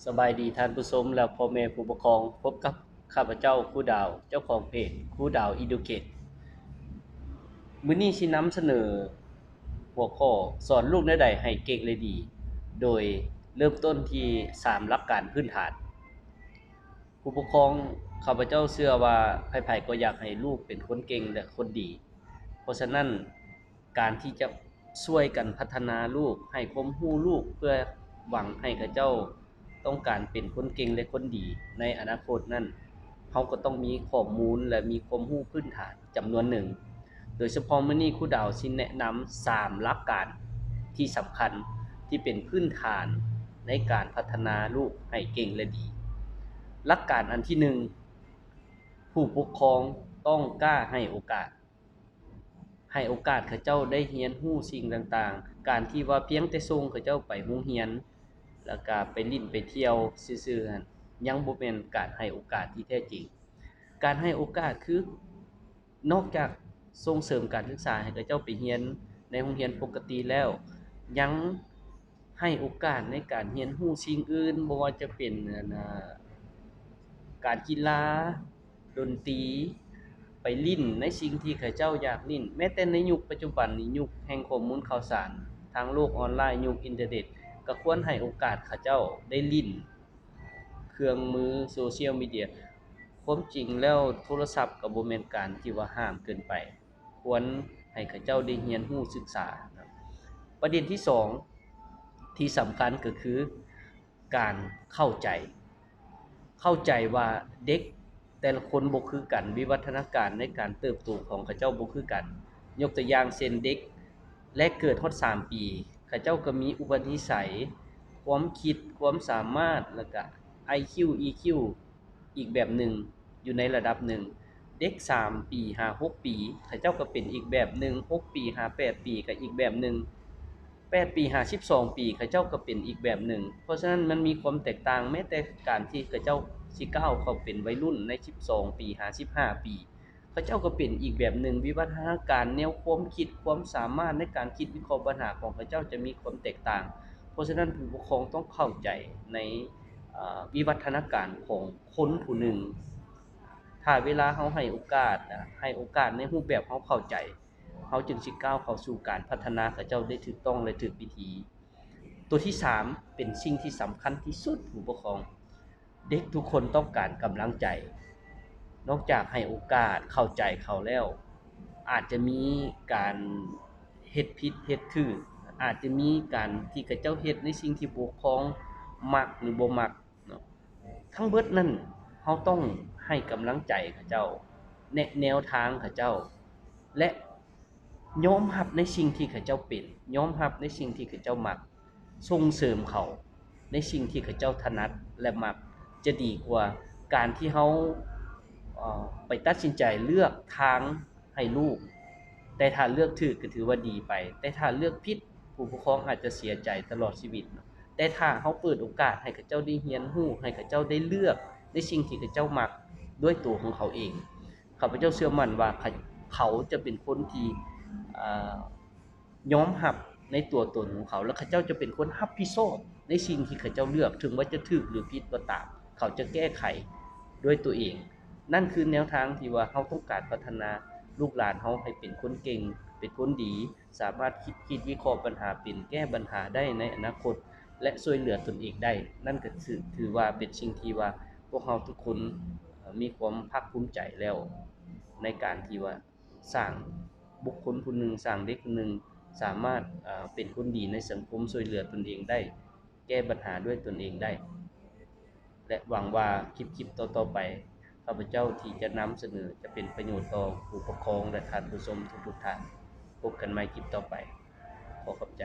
ສະບາຍດີທ່ານຜູ້ຊົມ ແລະ ພໍ່ແມ່ຜູ້ປົກຄອງ, ພົບກັບຂ້າພະເຈົ້າ ຄູດາວ, ເຈົ້າຂອງເພຈ ຄູດາວ Educate. ມື້ນີ້ຊິນຳສະເໜີຫົວຂໍ້ ສອນລູກແນວໃດໃຫ້ເກັ່ງ ແລະ ດີ, ໂດຍເລີ່ມຕົ້ນທີ່ສາມຫຼັກການພື້ນຖານ. ຜູ້ປົກຄອງ, ຂ້າພະເຈົ້າເຊື່ອວ່າໃຜໆກໍຢາກໃຫ້ລູກເປັນຄົນເກັ່ງ ແລະ ຄົນດີ. ເພາະສະນັ້ນ, ການທີ່ຈະຊ່ວຍກັນພັດທະນາລູກ, ໃຫ້ຄວາມຮູ້ລູກ ເພື່ອຫວັງໃຫ້ເຂົາເຈົ້າຕ້ອງການເປັນຄົນເກັ່ງ ແລະ ຄົນດີໃນອະນາຄົດນັ້ນ, ເຮົາກໍຕ້ອງມີຂໍ້ມູນ ແລະ ມີຄວາມຮູ້ພື້ນຖານຈຳນວນໜຶ່ງ. ໂດຍສະເພາະມື້ນີ້ ຄູດາວຊິແນະນຳສາມຫຼັກການທີ່ສຳຄັນ ທີ່ເປັນພື້ນຖານໃນການພັດທະນາລູກໃຫ້ເກັ່ງ ແລະ ດີ. ຫຼັກການອັນທີໜຶ່ງ, ຜູ້ປົກຄອງຕ້ອງກ້າໃຫ້ໂອກາດ. ໃຫ້ໂອກາດເຂົາເຈົ້າໄດ້ຮຽນຮູ້ສິ່ງຕ່າງໆ. ການທີ່ວ່າພຽງແຕ່ສົ່ງເຂົາເຈົ້າໄປໂຮງຮຽນ ແລ້ວກະໄປຫຼິ້ນໄປທ່ຽວຊື່ໆຫັ້ນ ຍັງບໍ່ແມ່ນການໃຫ້ໂອກາດທີ່ແທ້ຈິງ. ການໃຫ້ໂອກາດຄື ນອກຈາກສົ່ງເສີມການສຶກສາໃຫ້ເຂົາເຈົ້າໄປຮຽນໃນໂຮງຮຽນປົກກະຕິແລ້ວ, ຍັງ ໃຫ້ໂອກາດໃນການຮຽນຮູ້ສິ່ງອື່ນ, ບໍ່ວ່າຈະເປັນ ອັນ ອາ ການກິລາ, ດົນຕີ, ໄປຫຼິ້ນໃນສິ່ງທີ່ເຂົາເຈົ້າຢາກຫຼິ້ນ. ແມ້ແຕ່ໃນຍຸກປັດຈຸບັນນີ້, ຍຸກແຫ່ງຂໍ້ມູນຂ່າວສານທາງໂລກອອນລາຍ, ຍຸກອິນເຕີເນັດ, ກໍຄວນໃຫ້ໂອກາດເຂົາເຈົ້າໄດ້ຫຼິ້ນເຄື່ອງມືໂຊຊຽວມີເດຍ. ຄວາມຈິງແລ້ວ, ໂທລະສັບກໍບໍ່ແມ່ນການທີ່ວ່າຫ້າມເກີນໄປ. ຄວນໃຫ້ເຂົາເຈົ້າໄດ້ຮຽນຮູ້ສຶກສາ. ປະເດັນທີສອງທີ່ສຳຄັນກໍຄືການເຂົ້າໃຈ, ເຂົ້າໃຈວ່າເດັກແຕ່ລະຄົນບໍ່ຄືກັນ, ວິວັດທະນາການໃນການເຕີບໂຕຂອງເຂົາເຈົ້າບໍ່ຄືກັນ. ຍົກຕົວຢ່າງເຊັ່ນ ເດັກແລກເກີດຮອດສາມປີ, ເຂົາເຈົ້າກໍມີອຸປະນິໄສ, ຄວາມຄິດ, ຄວາມສາມາດ, ແລ້ວກະ ໄອຄິວ ອີຄິວ ອີກແບບໜຶ່ງ, ຢູ່ໃນລະດັບໜຶ່ງ. ເດັກສາມປີຫາຫົກປີ ເຂົາເຈົ້າກໍເປັນອີກແບບໜຶ່ງ, ຫົກປີຫາແປດປີກໍອີກແບບໜຶ່ງ, ແປດປີຫາສິບສອງປີ ເຂົາເຈົ້າກໍເປັນອີກແບບໜຶ່ງ. ເພາະສະນັ້ນ ມັນມີຄວາມແຕກຕ່າງ, ແມ້ແຕ່ການທີ່ເຂົາເຈົ້າຊິກ້າວເຂົ້າເປັນໄວລຸ້ນໃນສິບສອງປີຫາສິບຫ້າປີ ເຂົາເຈົ້າກໍເປັນອີກແບບໜຶ່ງ, ວິວັດທະນາການແນວຄວາມຄິດ, ຄວາມສາມາດໃນການຄິດວິເຄາະບັນຫາຂອງເຂົາເຈົ້າຈະມີຄວາມແຕກຕ່າງ. ເພາະສະນັ້ນ ຜູ້ປົກຄອງຕ້ອງເຂົ້າໃຈໃນ ເອີ ວິວັດທະນາການຂອງຄົນຜູ້ໜຶ່ງ. ຖ້າເວລາເຮົາໃຫ້ໂອກາດ, ໃຫ້ໂອກາດໃນຮູບແບບເຮົາເຂົ້າໃຈ, ເຮົາຈຶ່ງຊິກ້າວເຂົ້າສູ່ການພັດທະນາເຂົາເຈົ້າໄດ້ຖືກຕ້ອງ ແລະ ຖືກວິທີ. ຕົວທີສາມ ເປັນສິ່ງທີ່ສຳຄັນທີ່ສຸດ, ຜູ້ປົກຄອງ. ເດັກທຸກຄົນຕ້ອງການກຳລັງໃຈ. ນອກຈາກໃຫ້ໂອກາດເຂົ້າໃຈເຂົາແລ້ວ, ອາດຈະມີການເຮັດຜິດເຮັດຖືກ, ອາດຈະມີການທີ່ເຂົາເຈົ້າເຮັດໃນສິ່ງທີ່ຜູ້ປົກຄອງມັກ ຫຼື ບໍ່ມັກເນາະ. ທັງເບິດນັ້ນ ເຮົາຕ້ອງໃຫ້ກຳລັງໃຈເຂົາເຈົ້າ, ແນະແນວທາງເຂົາເຈົ້າ ແລະ ຍອມຮັບໃນສິ່ງທີ່ເຂົາເຈົ້າເປັນ, ຍອມຮັບໃນສິ່ງທີ່ເຂົາເຈົ້າມັກ, ສົ່ງເສີມເຂົາໃນສິ່ງທີ່ເຂົາເຈົ້າຖະໜັດ ແລະ ມັກ ຈະດີກວ່າການທີ່ເຮົາ, ເອີ, ໄປຕັດສິນໃຈເລືອກທາງໃຫ້ລູກ. ແຕ່ຖ້າເລືອກຖືກກໍຖືວ່າດີໄປ, ແຕ່ຖ້າເລືອກຜິດ, ຜູ້ປົກຄອງອາດຈະເສຍໃຈຕະຫຼອດຊີວິດ. ແຕ່ຖ້າເຮົາເປີດໂອກາດໃຫ້ເຂົາເຈົ້າໄດ້ຮຽນຮູ້, ໃຫ້ເຂົາເຈົ້າໄດ້ເລືອກໃນສິ່ງທີ່ເຂົາເຈົ້າມັກດ້ວຍຕົວຂອງເຂົາເອງ, ຂ້າພະເຈົ້າເຊື່ອໝັ້ນວ່າເຂົາ, ເຂົາຈະເປັນຄົນທີ່, ເອີ, ຍອມຮັບໃນຕົວຕົນຂອງເຂົາ ແລະ ເຂົາເຈົ້າຈະເປັນຄົນຮັບຜິດຊອບໃນສິ່ງທີ່ເຂົາເຈົ້າເລືອກ, ເຖິງວ່າຈະຖືກ ຫຼື ຜິດກໍຕາມ, ເຂົາຈະແກ້ໄຂດ້ວຍຕົວເອງ. ນັ້ນຄືແນວທາງທີ່ວ່າເຮົາຕ້ອງການພັດທະນາລູກຫຼານເຮົາໃຫ້ເປັນຄົນເກັ່ງ, ເປັນຄົນດີ, ສາມາດຄິດ, ຄິດວິເຄາະບັນຫາເປັນ, ແກ້ບັນຫາໄດ້ໃນອະນາຄົດ ແລະ ຊ່ວຍເຫຼືອຕົນເອງໄດ້. ນັ້ນກໍຖື, ຖືວ່າເປັນສິ່ງທີ່ວ່າພວກເຮົາທຸກຄົນ, ເອີ, ມີຄວາມພາກພູມໃຈແລ້ວ ໃນການທີ່ວ່າ ສ້າງບຸກຄົນຜູ້ໜຶ່ງ, ສ້າງເດັກຄົນໜຶ່ງ ສາມາດ, ເອີ, ເປັນຄົນດີໃນສັງຄົມ, ຊ່ວຍເຫຼືອຕົນເອງໄດ້, ແກ້ບັນຫາດ້ວຍຕົນເອງໄດ້ ແລະ ຫວັງວ່າຄລິບ, ຄລິບຕໍ່ໆໄປ ຂ້າພະເຈົ້າທີ່ຈະນຳສະເໜີຈະເປັນປະໂຫຍດຕໍ່ຜູ້ປົກຄອງ ແລະ ທ່ານຜູ້ຊົມທຸກໆທ່ານ. ພົບກັນໃໝ່ຄລິບຕໍ່ໄປ. ຂໍຂອບໃຈ.